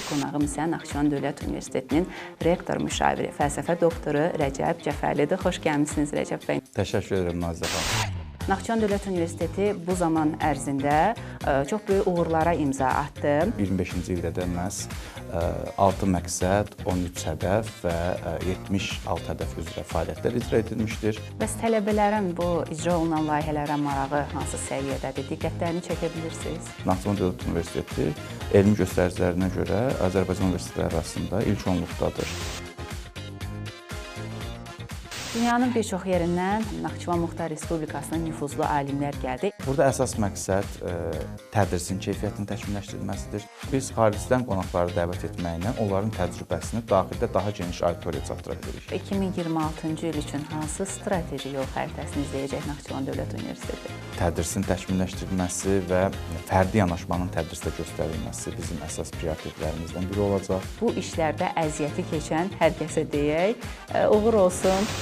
Qonağım isə Naxçıvan Dövlət Universitetinin rektor müşaviri, fəlsəfə doktoru Rəcəb Cəfərlidir. Xoş gəlmisiniz, Rəcəb bəy. Təşəkkür edirəm, Nazizə xanım. Naxçıvan Dövlət Universiteti bu zaman ərzində çox böyük uğurlara imza atdı. 25-ci ildə də məhz 6 məqsəd, 13 hədəf və 76 hədəf üzrə fəaliyyətlər icra edilmişdir. Bəs tələbələrin bu icra olunan layihələrə marağı hansı səviyyədədir? Diqqətlərini çəkə bilirsiniz? Naxçıvan Dövlət Universiteti elmi göstəricilərinə görə Azərbaycan universitetləri arasında ilk onluqdadır. Dünyanın bir çox yerindən Naxçıvan Muxtar Respublikasına nüfuzlu alimlər gəldi. Burada əsas məqsəd tədrisin keyfiyyətinin təkmilləşdirilməsidir. Biz xaricdən qonaqları dəvət etməklə onların təcrübəsini daxildə daha geniş auditoriyaya çatdıra bilirik. 2026-cı il üçün hansı strateji yol xəritəsini izləyəcək Naxçıvan Dövlət Universiteti? Tədrisin təkmilləşdirilməsi və fərdi yanaşmanın tədrisdə göstərilməsi bizim əsas prioritetlərimizdən biri olacaq. Bu işlərdə əziyyəti keçən hər kəsə deyək, uğur olsun.